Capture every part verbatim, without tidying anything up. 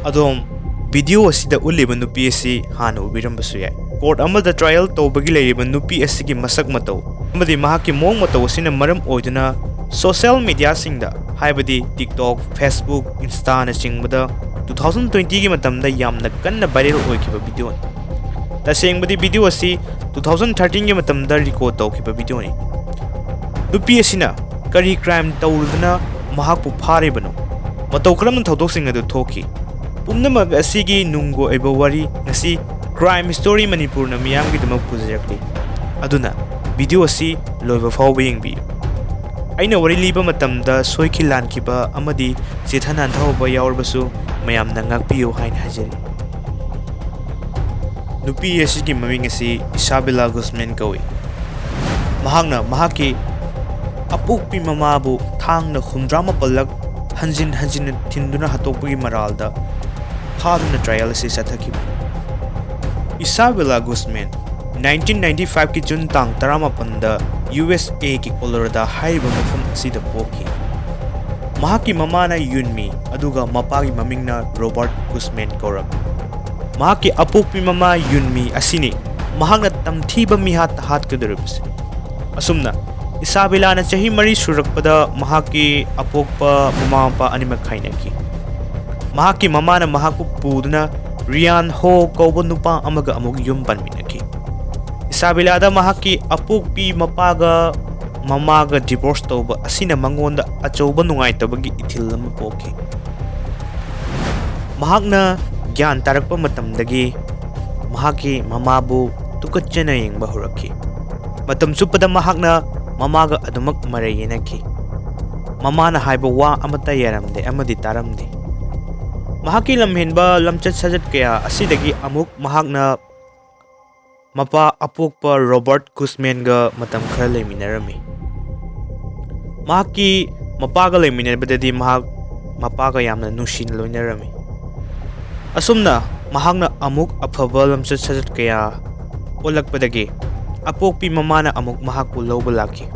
ꯑꯗꯣꯝ ꯚꯤꯗꯤꯑꯣ ꯑꯁꯤꯗ ꯎꯠꯂꯤꯕ ꯅꯨꯄꯤ ꯑꯁꯤ ꯍꯥꯟꯅ ꯎꯕꯤꯔꯝꯕꯁꯨ ꯌꯥꯏ꯫ ꯀꯣꯔꯠ ꯑꯃꯗ ꯇ꯭ꯔꯥꯏꯌꯦꯜ ꯇꯧꯕꯒꯤ ꯂꯩꯔꯤꯕ ꯅꯨꯄꯤ ꯑꯁꯤꯒꯤ ꯃꯁꯛ ꯃꯇꯧ ꯑꯃꯗꯤ ꯃꯍꯥꯛꯀꯤ ꯃꯑꯣꯡ ꯃꯇꯧ ꯑꯁꯤꯅ ꯃꯔꯝ ꯑꯣꯏꯗꯨꯅ ꯁꯣꯁꯤꯌꯦꯜ ꯃꯤꯗꯤꯌꯥꯁꯤꯡꯗ, ꯍꯥꯏꯕꯗꯤ TikTok, Facebook, Instaꯅꯆꯤꯡꯕꯗ two thousand twentyꯒꯤ ꯃꯇꯝꯗ ꯌꯥꯝꯅ ꯀꯟꯅ ꯚꯥꯏꯔꯦꯜ ꯑꯣꯏꯈꯤꯕ ꯚꯤꯗꯤꯑꯣꯅꯤ꯫ ꯇꯁꯦꯡꯕꯗꯤ ꯚꯤꯗꯤꯑꯣ ꯑꯁꯤ two thousand thirteenꯒꯤ ꯃꯇꯝꯗ ꯔꯦꯀꯣꯔꯗ ꯇꯧꯈꯤꯕ ꯚꯤꯗꯤꯑꯣꯅꯤ꯫ ꯅꯨꯄꯤ ꯑꯁꯤꯅ ꯀꯔꯤ ꯀ꯭ꯔꯥꯏꯝ ꯇꯧꯔꯨꯗꯨꯅ ꯃꯍꯥꯛꯄꯨ ꯐꯥꯔꯤꯕꯅꯣ? ꯃꯇꯧ ꯀꯔꯝꯅ ꯊꯧꯗꯣꯛꯁꯤꯡ ꯑꯗꯨ ꯊꯣꯛꯈꯤ? ꯄꯨꯝꯅꯃꯛ ꯑꯁꯤꯒꯤ ꯅꯨꯡꯒꯤ ꯑꯣꯏꯕ ꯋꯥꯔꯤ ꯉꯁꯤ ꯀ꯭ꯔꯥꯏꯝ ꯁ꯭ꯇꯣꯔꯤ ꯃꯅꯤꯄꯨꯔꯅ ꯃꯤꯌꯥꯝꯒꯤꯗꯃꯛ ꯄꯨꯖꯔꯛꯂꯤ꯫ ꯑꯗꯨꯅ ꯚꯤꯗꯤꯑꯣ ꯑꯁꯤ ꯂꯣꯏꯕ ꯐꯥꯎꯕ ꯌꯦꯡꯕꯤꯌꯨ꯫ ꯑꯩꯅ ꯋꯥꯔꯤ ꯂꯤꯕ ꯃꯇꯝꯗ ꯁꯣꯏꯈꯤ ꯂꯥꯟꯈꯤꯕ ꯑꯃꯗꯤ ꯆꯤꯊ ꯅꯥꯟꯊꯍꯧꯕ ꯌꯥꯎꯔꯕꯁꯨ ꯃꯌꯥꯝꯅ ꯉꯥꯛꯄꯤꯌꯨ ꯍꯥꯏꯅ ꯍꯥꯏꯖꯔꯤ꯫ ꯅꯨꯄꯤ ꯑꯁꯤꯒꯤ ꯃꯃꯤꯡ ꯑꯁꯤ ꯏꯁꯥꯕꯦꯂꯥ ꯒꯨꯁꯃꯦꯟ ꯀꯧꯏ꯫ ꯃꯍꯥꯛꯅ ꯃꯍꯥꯛꯀꯤ ꯑꯄꯣꯛꯄꯤ ꯃꯃꯥꯕꯨ ꯊꯥꯡꯅ ꯍꯨꯝꯗ꯭ꯔꯥ ꯃꯥꯄꯜꯂꯛ ꯍꯟꯖꯤꯟ ꯍꯟꯖꯤꯟꯅ ꯊꯤꯟꯗꯨꯅ ꯍꯥꯠꯇꯣꯛꯄꯒꯤ ꯃꯔꯥꯜꯗ ꯐꯥꯗꯨꯅ ꯇ꯭ꯔꯥꯏꯌꯦꯜ ꯑꯁꯤ ꯆꯠꯊꯈꯤꯕꯅꯤ꯫ ꯏꯁꯥꯕꯦꯂꯥ ꯒꯨꯁꯃꯦꯟ nineteen ninety fiveꯀꯤ ꯖꯨꯟ ꯇꯥꯡ ꯇꯔꯥꯃꯥꯄꯟꯗ USAꯒꯤ ꯀꯣꯂꯣꯔꯥꯗꯣ ꯍꯥꯏꯔꯤꯕ ꯃꯐꯝ ꯑꯁꯤꯗ ꯄꯣꯛꯈꯤ꯫ ꯃꯍꯥꯛꯀꯤ ꯃꯃꯥꯅ ꯌꯨꯟꯃꯤ ꯑꯗꯨꯒ ꯃꯄꯥꯒꯤ ꯃꯃꯤꯡꯅ ꯔꯣꯕꯥꯔꯠ ꯒꯨꯁꯃꯦꯟ ꯀꯧꯔꯝꯃꯤ꯫ ꯃꯍꯥꯛꯀꯤ ꯑꯄꯣꯛꯄꯤ ꯃꯃꯥ ꯌꯨꯟꯃꯤ ꯑꯁꯤꯅꯤ ꯃꯍꯥꯛꯅ ꯇꯝꯊꯤꯕ ꯃꯤꯍꯥꯠꯇ ꯍꯥꯠꯀꯗꯧꯔꯤꯕꯁꯤ꯫ ꯑꯁꯨꯝꯅ ꯏꯁꯥꯕꯦꯂꯥꯅ ꯆꯍꯤ ꯃꯔꯤ ꯁꯨꯔꯛꯄꯗ ꯃꯍꯥꯛꯀꯤ ꯑꯄꯣꯛꯄ ꯃꯃꯥ ꯃꯄꯥ ꯑꯅꯤꯃꯛ ꯈꯥꯏꯅꯈꯤ꯫ ꯃꯍꯥꯛꯀꯤ ꯃꯃꯥꯅ ꯃꯍꯥꯛꯄꯨ ꯄꯨꯗꯨꯅ ꯔꯤꯌꯥꯟ ꯍꯣ ꯀꯧꯕ ꯅꯨꯄꯥ ꯑꯃꯒ ꯑꯃꯨꯛ ꯌꯨꯝ ꯄꯥꯟꯃꯤꯟꯅꯈꯤ꯫ ꯏꯁꯥꯕꯦꯂꯥꯗ ꯃꯍꯥꯛꯀꯤ ꯑꯄꯣꯛꯄꯤ ꯃꯄꯥꯒ ꯃꯃꯥꯒ ꯗꯤꯚꯣꯔꯁ ꯇꯧꯕ ꯑꯁꯤꯅ ꯃꯉꯣꯟꯗ ꯑꯆꯧꯕ ꯅꯨꯡꯉꯥꯏꯇꯕꯒꯤ ꯏꯊꯤꯜ ꯑꯃ ꯄꯣꯛꯈꯤ꯫ ꯃꯍꯥꯛꯅ ꯒ꯭ꯌꯥꯟ ꯇꯥꯔꯛꯄ ꯃꯇꯝꯗꯒꯤ ꯃꯍꯥꯛꯀꯤ ꯃꯃꯥꯕꯨ ꯇꯨꯀꯠꯆꯅ ꯌꯦꯡꯕ ꯍꯧꯔꯛꯈꯤ꯫ ꯃꯇꯝ ꯆꯨꯞꯄꯗ ꯃꯍꯥꯛꯅ ꯃꯃꯥꯒ ꯑꯗꯨꯃꯛ ꯃꯔꯩ ꯌꯦꯠꯅꯈꯤ꯫ ꯃꯃꯥꯅ ꯍꯥꯏꯕ ꯋꯥ ꯑꯃꯠꯇ ꯌꯥꯔꯝꯗꯦ ꯑꯃꯗꯤ ꯇꯥꯔꯝꯗꯦ꯫ ꯃꯍꯥꯛꯀꯤ ꯂꯝꯍꯦꯟꯕ ꯂꯝꯆꯠ ꯁꯥꯖꯠ ꯀꯌꯥ ꯑꯁꯤꯗꯒꯤ ꯑꯃꯨꯛ ꯃꯍꯥꯛꯅ ꯃꯄꯥ ꯑꯄꯣꯛꯄ ꯔꯣꯕꯥꯔꯠ ꯒꯨꯁꯃꯦꯟꯒ ꯃꯇꯝ ꯈꯔ ꯂꯩꯃꯤꯟꯅꯔꯝꯃꯤ꯫ ꯃꯍꯥꯛꯀꯤ ꯃꯄꯥꯒ ꯂꯩꯃꯤꯟꯅꯕꯗꯗꯤ ꯃꯍꯥꯛ ꯃꯄꯥꯒ ꯌꯥꯝꯅ ꯅꯨꯡꯁꯤꯅ ꯂꯣꯏꯅꯔꯝꯃꯤ꯫ ꯑꯁꯨꯝꯅ ꯃꯍꯥꯛꯅ ꯑꯃꯨꯛ ꯑꯐꯕ ꯂꯝꯆꯠ ꯁꯥꯖꯠ ꯀꯌꯥ ꯑꯣꯜꯂꯛꯄꯗꯒꯤ ꯑꯄꯣꯛꯄꯤ ꯃꯃꯥꯅ ꯑꯃꯨꯛ ꯃꯍꯥꯛꯄꯨ ꯂꯧꯕ ꯂꯥꯛꯈꯤ꯫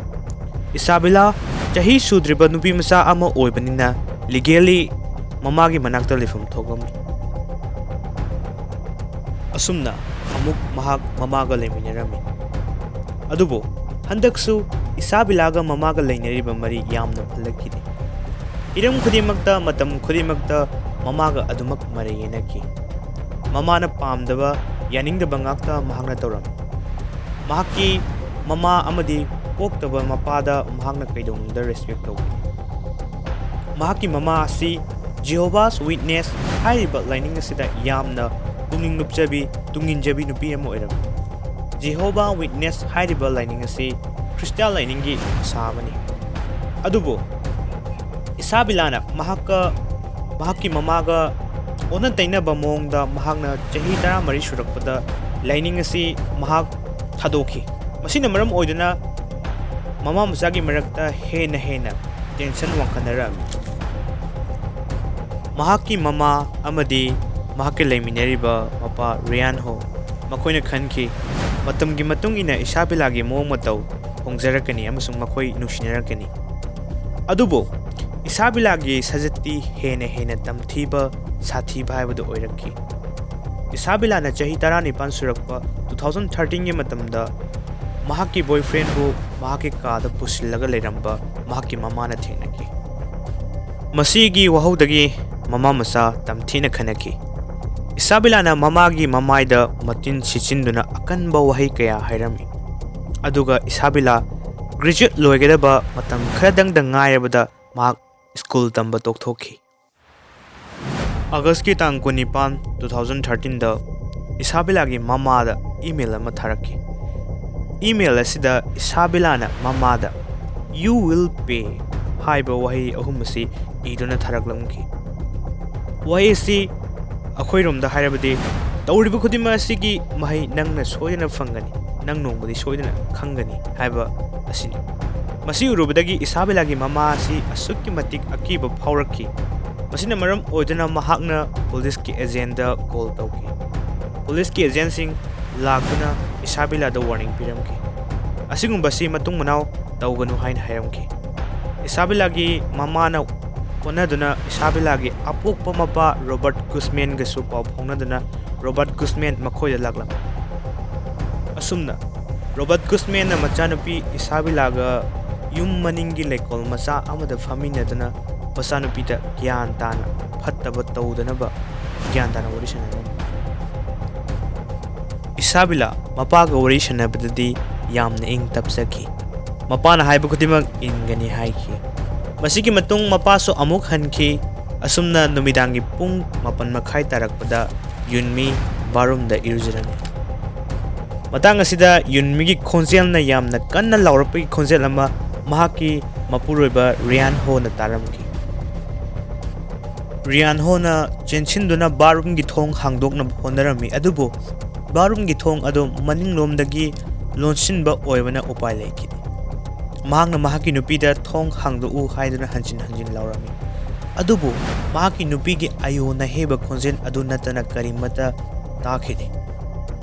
ꯏꯁꯥꯕꯦꯂꯥ ꯆꯍꯤ ꯁꯨꯗ꯭ꯔꯤꯕ ꯅꯨꯄꯤ ꯃꯆꯥ ꯑꯃ ꯑꯣꯏꯕꯅꯤꯅ ꯂꯤꯒꯦꯜꯂꯤ ꯃꯃꯥꯒꯤ ꯃꯅꯥꯛꯇ ꯂꯩꯐꯝ ꯊꯣꯛꯂꯝꯃꯤ꯫ ꯑꯁꯨꯝꯅ ꯑꯃꯨꯛ ꯃꯍꯥꯛ ꯃꯃꯥꯒ ꯂꯩꯃꯤꯟꯅꯔꯝꯃꯤ꯫ ꯑꯗꯨꯕꯨ ꯍꯟꯗꯛꯁꯨ ꯏꯁꯥꯕꯤꯂꯥꯒ ꯃꯃꯥꯒ ꯂꯩꯅꯔꯤꯕ ꯃꯔꯤ ꯌꯥꯝꯅ ꯐꯠꯂꯛꯈꯤꯗꯦ꯫ ꯍꯤꯔꯝ ꯈꯨꯗꯤꯡꯃꯛꯇ, ꯃꯇꯝ ꯈꯨꯗꯤꯡꯃꯛꯇ ꯃꯃꯥꯒ ꯑꯗꯨꯃꯛ ꯃꯔꯩ ꯌꯦꯠꯅꯈꯤ꯫ ꯃꯃꯥꯅ ꯄꯥꯝꯗꯕ, ꯌꯥꯅꯤꯡꯗꯕ ꯉꯥꯛꯇ ꯃꯍꯥꯛꯅ ꯇꯧꯔꯝꯃꯤ꯫ ꯃꯍꯥꯛꯀꯤ ꯃꯃꯥ ꯑꯃꯗꯤ ꯄꯣꯛꯇꯕ ꯃꯄꯥꯗ ꯃꯍꯥꯛꯅ ꯀꯩꯗꯧꯅꯨꯡꯗ ꯔꯦꯁꯄꯦꯛ ꯇꯧꯈꯤ꯫ ꯃꯍꯥꯛꯀꯤ ꯃꯃꯥ ꯑꯁꯤ ꯖꯤꯍꯣꯚꯥꯁ ꯋꯤꯠꯅꯦꯁ ꯍꯥꯏꯔꯤꯕ ꯂꯥꯏꯅꯤꯡ ꯑꯁꯤꯗ ꯌꯥꯝꯅ ꯄꯨꯛꯅꯤꯡ ꯂꯨꯞꯆꯕꯤ, ꯇꯨꯡ ꯏꯟꯖꯕꯤ ꯅꯨꯄꯤ ꯑꯃ ꯑꯣꯏꯔꯝꯃꯤ꯫ ꯖꯤꯍꯣꯚꯥ ꯋꯤꯠꯅꯦꯁ ꯍꯥꯏꯔꯤꯕ ꯂꯥꯏꯅꯤꯡ ꯑꯁꯤ ꯈ꯭ꯔꯤꯁꯇꯥꯟ ꯂꯥꯏꯅꯤꯡꯒꯤ ꯃꯁꯥ ꯑꯃꯅꯤ꯫ ꯑꯗꯨꯕꯨ ꯏꯁꯥꯕꯤꯂꯥꯅ ꯃꯍꯥꯛꯀ, ꯃꯍꯥꯛꯀꯤ ꯃꯃꯥꯒ ꯑꯣꯟꯅ ꯇꯩꯅꯕ ꯃꯑꯣꯡꯗ ꯃꯍꯥꯛꯅ ꯆꯍꯤ ꯇꯔꯥꯃꯔꯤ ꯁꯨꯔꯛꯄꯗ ꯂꯥꯏꯅꯤꯡ ꯑꯁꯤ ꯃꯍꯥꯛ ꯊꯥꯗꯣꯛꯈꯤ꯫ ꯃꯁꯤꯅ ꯃꯔꯝ ꯑꯣꯏꯗꯨꯅ ꯃꯃꯥ ꯃꯆꯥꯒꯤ ꯃꯔꯛꯇ ꯍꯦꯟꯅ ꯍꯦꯟꯅ ꯇꯦꯟꯁꯟ ꯋꯥꯡꯈꯠꯅꯔꯛꯑꯝꯃꯤ꯫ ꯃꯍꯥꯛꯀꯤ ꯃꯃꯥ ꯑꯃꯗꯤ ꯃꯍꯥꯛꯀ ꯂꯩꯃꯤꯟꯅꯔꯤꯕ ꯃꯄꯥ ꯔꯤꯌꯥꯟ ꯍꯣ, ꯃꯈꯣꯏꯅ ꯈꯟꯈꯤ, ꯃꯇꯝꯒꯤ ꯃꯇꯨꯡ ꯏꯟꯅ ꯏꯁꯥꯕꯤꯂꯥꯒꯤ ꯃꯑꯣꯡ ꯃꯇꯧ ꯍꯣꯡꯖꯔꯛꯀꯅꯤ ꯑꯃꯁꯨꯡ ꯃꯈꯣꯏ ꯅꯨꯡꯁꯤꯅꯔꯛꯀꯅꯤ꯫ ꯑꯗꯨꯕꯨ ꯏꯁꯥꯕꯤꯂꯥꯒꯤ ꯁꯖꯠꯇꯤ ꯍꯦꯟꯅ ꯍꯦꯟꯅ ꯇꯝꯊꯤꯕ, ꯁꯥꯊꯤꯕ ꯍꯥꯏꯕꯗꯨ ꯑꯣꯏꯔꯛꯈꯤ꯫ ꯏꯁꯥꯕꯤꯂꯥꯅ ꯆꯍꯤ ꯇꯔꯥꯅꯤꯄꯥꯟ ꯁꯨꯔꯛꯄ two thousand thirteenꯒꯤ ꯃꯇꯝꯗ ꯃꯍꯥꯛꯀꯤ ꯕꯣꯏꯐ꯭ꯔꯦꯟꯕꯨ ꯃꯍꯥꯛꯀꯤ ꯀꯥꯗ ꯄꯨꯁꯤꯜꯂꯒ ꯂꯩꯔꯝꯕ ꯃꯍꯥꯛꯀꯤ ꯃꯃꯥꯅ ꯊꯦꯡꯅꯈꯤ꯫ ꯃꯁꯤꯒꯤ ꯋꯥꯍꯧꯗꯒꯤ ꯃꯃꯥ ꯃꯆꯥ ꯇꯝꯊꯤꯅ ꯈꯠꯅꯈꯤ꯫ ꯏꯁꯥꯕꯤꯂꯥꯅ ꯃꯃꯥꯒꯤ ꯃꯃꯥꯏꯗ ꯃꯇꯤꯟ ꯁꯤꯠꯆꯤꯟꯗꯨꯅ ꯑꯀꯟꯕ ꯋꯥꯍꯩ ꯀꯌꯥ ꯍꯥꯏꯔꯝꯃꯤ꯫ ꯑꯗꯨꯒ ꯏꯁꯥꯕꯤꯂꯥ ꯒ꯭ꯔꯦꯖꯨꯑꯦꯠ ꯂꯣꯏꯒꯗꯕ ꯃꯇꯝ ꯈꯔꯗꯪꯗ ꯉꯥꯏꯔꯕꯗ ꯃꯍꯥꯛ ꯁ꯭ꯀꯨꯜ ꯇꯝꯕ ꯇꯣꯛꯊꯣꯛꯈꯤ꯫ ꯑꯥꯒꯁꯀꯤ ꯇꯥꯡ ꯀꯨꯟꯅꯤꯄꯥꯟ, two thousand thirteenꯗ ꯏꯁꯥꯕꯤꯂꯥꯒꯤ ꯃꯃꯥꯗ ꯏꯃꯦꯜ ꯑꯃ ꯊꯥꯔꯛꯈꯤ꯫ ꯏꯃꯦꯜ ꯑꯁꯤꯗ ꯏꯁꯥꯕꯤꯂꯥꯅ ꯃꯃꯥꯗ "You will pay" ꯍꯥꯏꯕ ꯋꯥꯍꯩ ꯑꯍꯨꯝ ꯑꯁꯤ ꯏꯗꯨꯅ ꯊꯥꯔꯛꯂꯝꯈꯤ꯫ ꯋꯥꯍꯩ ꯑꯁꯤ ꯑꯩꯈꯣꯏꯔꯣꯝꯗ ꯍꯥꯏꯔꯕꯗꯤ, "ꯇꯧꯔꯤꯕ ꯈꯨꯗꯤꯡꯃꯛ ꯑꯁꯤꯒꯤ ꯃꯍꯩ ꯅꯪꯅ ꯁꯣꯏꯗꯅ ꯐꯪꯒꯅꯤ, ꯅꯪ ꯅꯣꯡꯃꯗꯤ ꯁꯣꯏꯗꯅ ꯈꯪꯒꯅꯤ" ꯍꯥꯏꯕ ꯑꯁꯤꯅꯤ꯫ ꯃꯁꯤ ꯎꯔꯨꯕꯗꯒꯤ ꯏꯁꯥꯕꯤꯂꯥꯒꯤ ꯃꯃꯥ ꯑꯁꯤ ꯑꯁꯨꯛꯀꯤ ꯃꯇꯤꯛ ꯑꯀꯤꯕ ꯐꯥꯎꯔꯛꯈꯤ꯫ ꯃꯁꯤꯅ ꯃꯔꯝ ꯑꯣꯏꯗꯨꯅ ꯃꯍꯥꯛꯅ ꯄꯨꯂꯤꯁꯀꯤ ꯑꯦꯖꯦꯟꯗ ꯀꯣꯜ ꯇꯧꯈꯤ꯫ ꯄꯨꯂꯤꯁꯀꯤ ꯑꯦꯖꯦꯟꯁꯤꯡ ꯂꯥꯛꯇꯨꯅ ꯏꯁꯥꯕꯤꯂꯥꯗ ꯋꯥꯔꯅꯤꯡ ꯄꯤꯔꯝꯈꯤ꯫ ꯑꯁꯤꯒꯨꯝꯕꯁꯤ ꯃꯇꯨꯡ ꯃꯅꯥꯎ ꯇꯧꯒꯅꯨ ꯍꯥꯏꯅ ꯍꯥꯏꯔꯝꯈꯤ꯫ ꯏꯁꯥꯕꯤꯂꯥꯒꯤ ꯃꯃꯥꯅ ꯍꯣꯠꯅꯗꯨꯅ ꯏꯁꯥꯕꯤꯂꯥꯒꯤ ꯑꯄꯣꯛꯄ ꯃꯄꯥ ꯔꯣꯕꯔꯠ ꯒꯨꯁꯃꯦꯟꯒꯁꯨ ꯄꯥꯎ ꯐꯥꯎꯅꯗꯨꯅ ꯔꯣꯕꯔꯠ ꯒꯨꯁꯃꯦꯟ ꯃꯈꯣꯏꯗ ꯂꯥꯛꯂꯝꯃꯤ꯫ ꯑꯁꯨꯝꯅ ꯔꯣꯕꯔꯠ ꯒꯨꯁꯃꯦꯟꯅ ꯃꯆꯥꯅꯨꯄꯤ ꯏꯁꯥꯕꯤꯂꯥꯒ ꯌꯨꯝ ꯃꯅꯤꯡꯒꯤ ꯂꯩꯀꯣꯜ ꯃꯆꯥ ꯑꯃꯗ ꯐꯝꯃꯤꯟꯅꯗꯨꯅ ꯃꯆꯥꯅꯨꯄꯤꯗ ꯒ꯭ꯌꯥꯟ ꯇꯥꯅ ꯐꯠꯇꯕ ꯇꯧꯗꯅꯕ ꯒ꯭ꯌꯥꯟ ꯇꯥꯅ ꯋꯥꯔꯤ ꯁꯥꯟꯅꯔꯝꯃꯤ꯫ ꯏꯁꯥꯕꯤꯂꯥ ꯃꯄꯥꯒ ꯋꯥꯔꯤ ꯁꯥꯟꯅꯕꯗꯗꯤ ꯌꯥꯝꯅ ꯏꯪ ꯇꯞꯆꯈꯤ꯫ ꯃꯄꯥꯅ ꯍꯥꯏꯕ ꯈꯨꯗꯤꯡꯃꯛ ꯏꯟꯒꯅꯤ ꯍꯥꯏꯈꯤ꯫ ꯃꯁꯤꯒꯤ ꯃꯇꯨꯡ ꯃꯄꯥꯁꯨ ꯑꯃꯨꯛ ꯍꯟꯈꯤ꯫ ꯑꯁꯨꯝꯅ ꯅꯨꯃꯤꯗꯥꯡꯒꯤ ꯄꯨꯡ ꯃꯥꯄꯟ ꯃꯈꯥꯏ ꯇꯥꯔꯛꯄꯗ ꯌꯨꯟꯃꯤ ꯕꯥꯔꯨꯝꯗ ꯏꯔꯨꯖꯔꯝꯃꯤ꯫ ꯃꯇꯥꯡ ꯑꯁꯤꯗ ꯌꯨꯟꯃꯤꯒꯤ ꯈꯣꯟꯖꯦꯜꯅ ꯌꯥꯝꯅ ꯀꯟꯅ ꯂꯥꯎꯔꯛꯄꯒꯤ ꯈꯣꯟꯖꯦꯜ ꯑꯃ ꯃꯍꯥꯛꯀꯤ ꯃꯄꯨꯔꯣꯏꯕ ꯔꯤꯌꯥꯟ ꯍꯣꯅ ꯇꯥꯔꯝꯈꯤ꯫ ꯔꯤꯌꯥꯟ ꯍꯣꯅ ꯆꯦꯟꯁꯤꯟꯗꯨꯅ ꯕꯥꯔꯨꯝꯒꯤ ꯊꯣꯡ ꯍꯥꯡꯗꯣꯛꯅꯕ ꯍꯣꯠꯅꯔꯝꯃꯤ, ꯑꯗꯨꯕꯨ ꯕꯥꯔꯨꯝꯒꯤ ꯊꯣꯡ ꯑꯗꯨ ꯃꯅꯤꯡꯂꯣꯝꯗꯒꯤ ꯂꯣꯟꯁꯤꯟꯕ ꯑꯣꯏꯕꯅ ꯎꯄꯥꯏ ꯂꯩꯈꯤꯗꯦ꯫ ꯃꯍꯥꯛꯅ ꯃꯍꯥꯛꯀꯤ ꯅꯨꯄꯤꯗ ꯊꯣꯡ ꯍꯥꯡꯗꯣꯛꯎ ꯍꯥꯏꯗꯨꯅ ꯍꯟꯖꯤꯟ ꯍꯟꯖꯤꯟ ꯂꯥꯎꯔꯝꯃꯤ, ꯑꯗꯨꯕꯨ ꯃꯍꯥꯛꯀꯤ ꯅꯨꯄꯤꯒꯤ ꯑꯌꯣ ꯅꯍꯦꯕ ꯈꯣꯟꯖꯦꯜ ꯑꯗꯨ ꯅꯠꯇꯅ ꯀꯔꯤꯃꯠꯇ ꯇꯥꯈꯤꯗꯦ꯫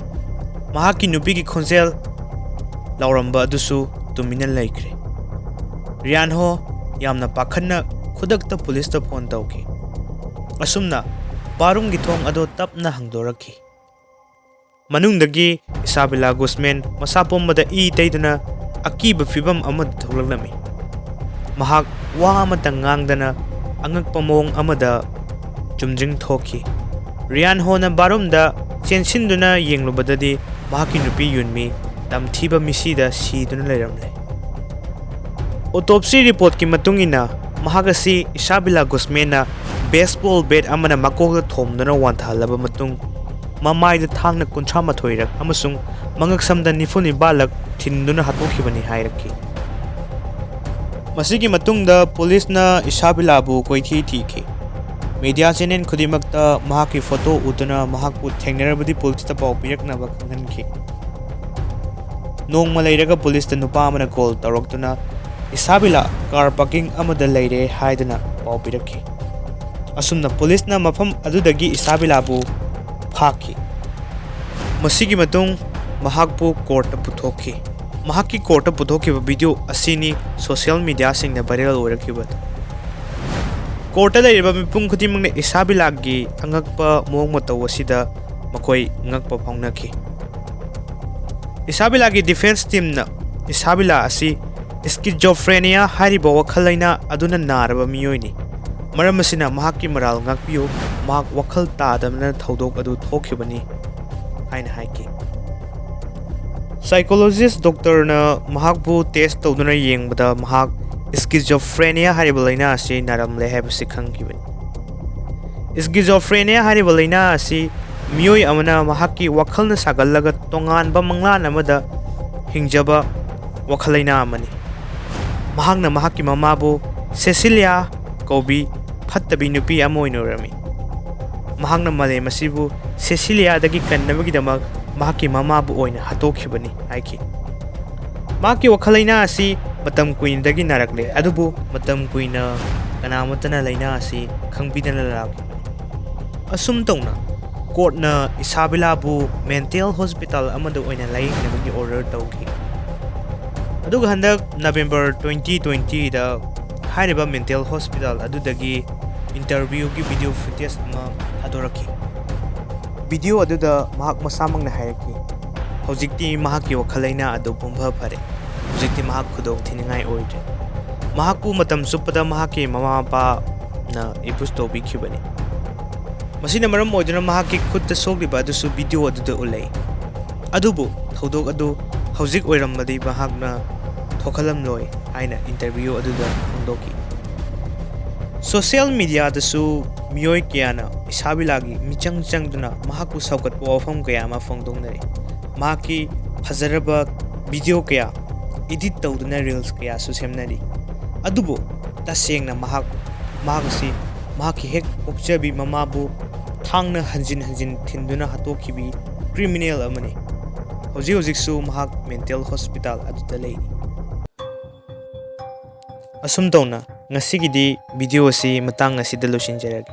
ꯃꯍꯥꯛꯀꯤ ꯅꯨꯄꯤꯒꯤ ꯈꯣꯟꯖꯦꯜ ꯂꯥꯎꯔꯝꯕ ꯑꯗꯨꯁꯨ ꯇꯨꯃꯤꯟꯅ ꯂꯩꯈ꯭ꯔꯦ꯫ ꯔꯤꯌꯥꯟ ꯍꯣ ꯌꯥꯝꯅ ꯄꯥꯈꯠꯅ ꯈꯨꯗꯛꯇ ꯄꯨꯂꯤꯁꯇ ꯐꯣꯟ ꯇꯧꯈꯤ꯫ ꯑꯁꯨꯝꯅ ꯕꯥꯔꯨꯝꯒꯤ ꯊꯣꯡ ꯑꯗꯨ ꯇꯞꯅ ꯍꯥꯡꯗꯣꯔꯛꯈꯤ꯫ ꯃꯅꯨꯡꯗꯒꯤ ꯏꯁꯥꯕꯤꯂꯥ ꯒꯨꯁꯃꯦꯟ ꯃꯁꯥ ꯄꯨꯝꯕꯗ ꯏ ꯇꯩꯗꯨꯅ ꯑꯀꯤꯕ ꯐꯤꯚꯝ ꯑꯃꯗ ꯊꯣꯛꯂꯛꯂꯝꯃꯤ꯫ ꯃꯍꯥꯛ ꯋꯥ ꯑꯃꯠꯇ ꯉꯥꯡꯗꯅ ꯑꯉꯛꯄ ꯃꯑꯣꯡ ꯑꯃꯗ ꯆꯨꯝꯗ꯭ꯔꯤꯡ ꯊꯣꯛꯈꯤ꯫ ꯔꯤꯌꯥꯟ ꯍꯣꯅ ꯕꯥꯔꯨꯝꯗ ꯆꯦꯟꯁꯤꯟꯗꯨꯅ ꯌꯦꯡꯂꯨꯕꯗꯗꯤ ꯃꯍꯥꯛꯀꯤ ꯅꯨꯄꯤ ꯌꯨꯟꯃꯤ ꯇꯝꯊꯤꯕ ꯃꯤꯁꯤꯗ ꯁꯤꯗꯨꯅ ꯂꯩꯔꯝꯂꯦ꯫ ꯑꯣꯇꯣꯞꯁꯤ ꯔꯤꯄꯣꯔꯠꯀꯤ ꯃꯇꯨꯡ ꯏꯟꯅ ꯃꯍꯥꯛ ꯑꯁꯤ ꯏꯁꯥꯕꯤꯂꯥ ꯒꯨꯁꯃꯦꯟꯅ ꯕꯦꯁꯕꯣꯜ ꯕꯦꯠ ꯑꯃꯅ ꯃꯀꯣꯛꯇ ꯊꯣꯝꯗꯨꯅ ꯋꯥꯟꯊꯍꯜꯂꯕ ꯃꯇꯨꯡ ꯃꯃꯥꯏꯗ ꯊꯥꯡꯅ ꯀꯨꯟꯊ꯭ꯔꯥ ꯃꯥꯊꯣꯏꯔꯛ ꯑꯃꯁꯨꯡ ꯃꯉꯛꯁꯝꯗ ꯅꯤꯐꯨ ꯅꯤꯄꯥꯜꯂꯛ ꯊꯤꯟꯗꯨꯅ ꯍꯥꯠꯇꯣꯛꯈꯤꯕꯅꯤ ꯍꯥꯏꯔꯛꯈꯤ꯫ ꯃꯁꯤꯒꯤ ꯃꯇꯨꯡꯗ ꯄꯨꯂꯤꯁꯅ ꯏꯁꯥꯕꯤꯂꯥꯕꯨ ꯀꯣꯏꯊꯤ ꯊꯤꯈꯤ꯫ ꯃꯤꯗꯤꯌꯥ ꯆꯦꯅꯦꯜ ꯈꯨꯗꯤꯡꯃꯛꯇ ꯃꯍꯥꯛꯀꯤ ꯐꯣꯇꯣ ꯎꯗꯨꯅ ꯃꯍꯥꯛꯄꯨ ꯊꯦꯡꯅꯔꯕꯗꯤ ꯄꯨꯂꯤꯁꯇ ꯄꯥꯎ ꯄꯤꯔꯛꯅꯕ ꯈꯪꯍꯟꯈꯤ꯫ ꯅꯣꯡꯃ ꯂꯩꯔꯒ ꯄꯨꯂꯤꯁꯇ ꯅꯨꯄꯥ ꯑꯃꯅ ꯀꯣꯜ ꯇꯧꯔꯛꯇꯨꯅ ꯏꯁꯥꯕꯤꯂꯥ ꯀꯥꯔ ꯄꯥꯔꯀꯤꯡ ꯑꯃꯗ ꯂꯩꯔꯦ ꯍꯥꯏꯗꯨꯅ ꯄꯥꯎ ꯄꯤꯔꯛꯈꯤ꯫ ꯑꯁꯨꯝꯅ ꯄꯨꯂꯤꯁꯅ ꯃꯐꯝ ꯑꯗꯨꯗꯒꯤ ꯏꯁꯥꯕꯤꯂꯥꯕꯨ ꯐꯥꯈꯤ꯫ ꯃꯁꯤꯒꯤ ꯃꯇꯨꯡ ꯃꯍꯥꯛꯄꯨ ꯀꯣꯔꯠꯇ ꯄꯨꯊꯣꯛꯈꯤ꯫ ꯃꯍꯥꯛꯀꯤ ꯀꯣꯔꯠꯇ ꯄꯨꯊꯣꯛꯈꯤꯕ ꯚꯤꯗꯤꯑꯣ ꯑꯁꯤꯅꯤ ꯁꯣꯁꯤꯌꯦꯜ ꯃꯤꯗꯤꯌꯥꯁꯤꯡꯗ ꯚꯥꯏꯔꯦꯜ ꯑꯣꯏꯔꯛꯈꯤꯕꯗꯨ꯫ ꯀꯣꯔꯠꯇ ꯂꯩꯔꯤꯕ ꯃꯤꯄꯨꯝ ꯈꯨꯗꯤꯡꯃꯛꯅ ꯏꯁꯥꯕꯤꯂꯥꯒꯤ ꯑꯉꯛꯄ ꯃꯑꯣꯡ ꯃꯇꯧ ꯑꯁꯤꯗ ꯃꯈꯣꯏ ꯉꯛꯄ ꯐꯥꯎꯅꯈꯤ꯫ ꯏꯁꯥꯕꯤꯂꯥꯒꯤ ꯗꯤꯐꯦꯟꯁ ꯇꯤꯝꯅ ꯏꯁꯥꯕꯤꯂꯥ ꯑꯁꯤ ꯁ꯭ꯀꯤꯖꯣꯐ꯭ꯔꯦꯅꯤꯌꯥ ꯍꯥꯏꯔꯤꯕ ꯋꯥꯈꯜ ꯂꯩꯅꯥ ꯑꯗꯨꯅ ꯅꯥꯔꯕ ꯃꯤꯑꯣꯏꯅꯤ, ꯃꯔꯝ ꯑꯁꯤꯅ ꯃꯍꯥꯛꯀꯤ ꯃꯔꯥꯜ ꯉꯥꯛꯄꯤꯌꯨ, ꯃꯍꯥꯛ ꯋꯥꯈꯜ ꯇꯥꯗꯕꯅ ꯊꯧꯗꯣꯛ ꯑꯗꯨ ꯊꯣꯛꯈꯤꯕꯅꯤ ꯍꯥꯏꯅ ꯍꯥꯏꯈꯤ꯫ ꯁꯥꯏꯀꯣꯂꯣꯖꯤꯁ ꯗꯣꯛꯇꯔꯅ ꯃꯍꯥꯛꯄꯨ ꯇꯦꯁ ꯇꯧꯗꯨꯅ ꯌꯦꯡꯕꯗ ꯃꯍꯥꯛ ꯁ꯭ꯀꯤꯖꯣꯐ꯭ꯔꯦꯅꯤꯌꯥ ꯍꯥꯏꯔꯤꯕ ꯂꯥꯏꯅꯥ ꯑꯁꯤ ꯅꯥꯔꯝꯂꯦ ꯍꯥꯏꯕꯁꯤ ꯈꯪꯈꯤꯕꯅꯤ꯫ ꯁ꯭ꯀꯤꯖꯣꯐ꯭ꯔꯦꯅꯤꯌꯥ ꯍꯥꯏꯔꯤꯕ ꯂꯥꯏꯅꯥ ꯑꯁꯤ ꯃꯤꯑꯣꯏ ꯑꯃꯅ ꯃꯍꯥꯛꯀꯤ ꯋꯥꯈꯜꯅ ꯁꯥꯒꯠꯂꯒ ꯇꯣꯉꯥꯟꯕ ꯃꯪꯂꯥꯟ ꯑꯃꯗ ꯍꯤꯡꯖꯕ ꯋꯥꯈꯜ ꯂꯩꯅꯥ ꯑꯃꯅꯤ꯫ ꯃꯍꯥꯛꯅ ꯃꯍꯥꯛꯀꯤ ꯃꯃꯥꯕꯨ ꯁꯦꯁꯤꯂꯤꯌꯥ ꯀꯧꯕꯤ ꯐꯠꯇꯕꯤ ꯅꯨꯄꯤ ꯑꯃ ꯑꯣꯏꯅ ꯎꯔꯝꯃꯤ꯫ ꯃꯍꯥꯛꯅ ꯃꯥꯂꯦꯝ ꯑꯁꯤꯕꯨ ꯁꯦꯁꯤꯂꯤꯌꯥꯗꯒꯤ ꯀꯟꯅꯕꯒꯤꯗꯃꯛ ꯃꯍꯥꯛꯀꯤ ꯃꯃꯥꯕꯨ ꯑꯣꯏꯅ ꯍꯥꯠꯇꯣꯛꯈꯤꯕꯅꯤ ꯍꯥꯏꯈꯤ꯫ ꯃꯍꯥꯛꯀꯤ ꯋꯥꯈꯜ ꯂꯩꯅꯥ ꯑꯁꯤ ꯃꯇꯝ ꯀꯨꯏꯅꯗꯒꯤ ꯅꯥꯔꯛꯂꯦ, ꯑꯗꯨꯕꯨ ꯃꯇꯝ ꯀꯨꯏꯅ ꯀꯅꯥꯃꯠꯇꯅ ꯂꯥꯏꯅꯥ ꯑꯁꯤ ꯈꯪꯕꯤꯗꯅ ꯂꯥꯛꯈꯤꯕꯅꯤ꯫ ꯑꯁꯨꯝ ꯇꯧꯅ ꯀꯣꯔꯠꯅ ꯏꯁꯥꯕꯤꯂꯥꯕꯨ ꯃꯦꯟꯇꯦꯜ ꯍꯣꯁꯄꯤꯇꯥꯜ ꯑꯃꯗ ꯑꯣꯏꯅ ꯂꯥꯌꯦꯡꯅꯕꯒꯤ ꯑꯣꯔꯗꯔ ꯇꯧꯈꯤ꯫ ꯑꯗꯨꯒ ꯍꯟꯗꯛ ꯅꯕꯦꯝꯕꯔ ꯇ꯭ꯋꯦꯟꯇꯤ ꯇ꯭ꯋꯦꯟꯇꯤꯗ ꯍꯥꯏꯔꯤꯕ ꯃꯦꯟꯇꯦꯜ ꯍꯣꯁꯄꯤꯇꯥꯜ ꯑꯗꯨꯗꯒꯤ ꯏꯟꯇꯔꯚ꯭ꯌꯨꯒꯤ ꯚꯤꯗꯤꯑꯣ ꯐꯨꯇꯦꯖ ꯑꯃ ꯊꯥꯗꯣꯔꯛꯈꯤ꯫ ꯚꯤꯗꯤꯑꯣ ꯑꯗꯨꯗ ꯃꯍꯥꯛ ꯃꯁꯥꯃꯛꯅ ꯍꯥꯏꯔꯛꯈꯤ, "ꯍꯧꯖꯤꯛꯇꯤ ꯃꯍꯥꯛꯀꯤ ꯋꯥꯈꯜ ꯂꯩꯅꯥ ꯑꯗꯨ ꯄꯨꯝꯐ ꯐꯔꯦ꯫ ꯍꯧꯖꯤꯛꯇꯤ ꯃꯍꯥꯛ ꯈꯨꯗꯣꯡ ꯊꯤꯅꯤꯡꯉꯥꯏ ꯑꯣꯏꯗ꯭ꯔꯦ꯫ ꯃꯍꯥꯛꯄꯨ ꯃꯇꯝ ꯆꯨꯞꯄꯗ ꯃꯍꯥꯛꯀꯤ ꯃꯃꯥ ꯃꯄꯥꯅ ꯑꯦꯕ꯭ꯌꯨꯁ ꯇꯧꯕꯤꯈꯤꯕꯅꯤ꯫ ꯃꯁꯤꯅ ꯃꯔꯝ ꯑꯣꯏꯗꯨꯅ ꯃꯍꯥꯛꯀꯤ ꯈꯨꯠꯇ ꯁꯣꯛꯂꯤꯕ ꯑꯗꯨꯁꯨ ꯚꯤꯗꯤꯑꯣ ꯑꯗꯨꯗ ꯎꯠꯂꯛꯏ꯫ ꯑꯗꯨꯕꯨ ꯊꯧꯗꯣꯛ ꯑꯗꯨ ꯍꯧꯖꯤꯛ ꯑꯣꯏꯔꯝꯃꯗꯤ ꯃꯍꯥꯛꯅ ꯊꯣꯛꯍꯜꯂꯝꯂꯣꯏ" ꯍꯥꯏꯅ ꯏꯟꯇꯔꯚ꯭ꯌꯨ ꯑꯗꯨꯗ ꯐꯣꯡꯗꯣꯛꯈꯤ꯫ ꯁꯣꯁꯤꯌꯦꯜ ꯃꯤꯗꯤꯌꯥꯗꯁꯨ ꯃꯤꯑꯣꯏ ꯀꯌꯥꯅ ꯏꯁꯥꯕꯤꯂꯥꯒꯤ ꯃꯤꯆꯪ ꯆꯪꯗꯨꯅ ꯃꯍꯥꯛꯄꯨ ꯁꯧꯒꯠꯄ ꯋꯥꯐꯝ ꯀꯌꯥ ꯑꯃ ꯐꯣꯡꯗꯣꯛꯅꯔꯤ꯫ ꯃꯍꯥꯛꯀꯤ ꯐꯖꯔꯕ ꯚꯤꯗꯤꯑꯣ ꯀꯌꯥ ꯏꯗꯤꯠ ꯇꯧꯗꯨꯅ ꯔꯤꯜꯁ ꯀꯌꯥꯁꯨ ꯁꯦꯝꯅꯔꯤ꯫ ꯑꯗꯨꯕꯨ ꯇꯁꯦꯡꯅ ꯃꯍꯥꯛ, ꯃꯍꯥꯛ ꯑꯁꯤ ꯃꯍꯥꯛꯀꯤ ꯍꯦꯛ ꯄꯣꯛꯆꯕꯤ ꯃꯃꯥꯕꯨ ꯊꯥꯡꯅ ꯍꯟꯖꯤꯟ ꯍꯟꯖꯤꯟ ꯊꯤꯟꯗꯨꯅ ꯍꯥꯠꯇꯣꯛꯈꯤꯕꯤ ꯀ꯭ꯔꯤꯃꯤꯅꯦꯜ ꯑꯃꯅꯤ꯫ ꯍꯧꯖꯤꯛ ꯍꯧꯖꯤꯛꯁꯨ ꯃꯍꯥꯛ ꯃꯦꯟꯇꯦꯜ ꯍꯣꯁꯄꯤꯇꯥꯜ ꯑꯗꯨꯗ ꯂꯩꯔꯤ꯫ ꯑꯁꯨꯝ ꯇꯧꯅ ꯉꯁꯤꯒꯤꯗꯤ ꯚꯤꯗꯤꯑꯣ ꯑꯁꯤ ꯃꯇꯥꯡ ꯑꯁꯤꯗ ꯂꯣꯏꯁꯤꯟꯖꯔꯒꯦ꯫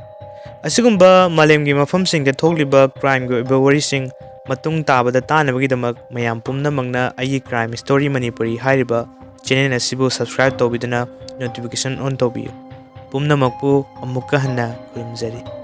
ꯑꯁꯤꯒꯨꯝꯕ ꯃꯥꯂꯦꯝꯒꯤ ꯃꯐꯝꯁꯤꯡꯗ ꯊꯣꯛꯂꯤꯕ ꯀ꯭ꯔꯥꯏꯝꯒꯤ ꯑꯣꯏꯕ ꯋꯥꯔꯤꯁꯤꯡ ꯃꯇꯨꯡ ꯇꯥꯕꯗ ꯇꯥꯅꯕꯒꯤꯗꯃꯛ ꯃꯌꯥꯝ ꯄꯨꯝꯅꯃꯛꯅ ꯑꯩꯒꯤ ꯀ꯭ꯔꯥꯏꯝ ꯁ꯭ꯇꯣꯔꯤ ꯃꯅꯤꯄꯨꯔꯤ ꯍꯥꯏꯔꯤꯕ ꯆꯦꯅꯦꯜ ꯑꯁꯤꯕꯨ ꯁꯕꯁꯀ꯭ꯔꯥꯏꯕ ꯇꯧꯕꯤꯗꯨꯅ ꯅꯣꯇꯤꯐꯤꯀꯦꯁꯟ ꯑꯣꯟ ꯇꯧꯕꯤꯌꯨ꯫ ꯄꯨꯝꯅꯃꯛꯄꯨ ꯑꯃꯨꯛꯀ ꯍꯟꯅ ꯈꯨꯔꯨꯝꯖꯔꯤ꯫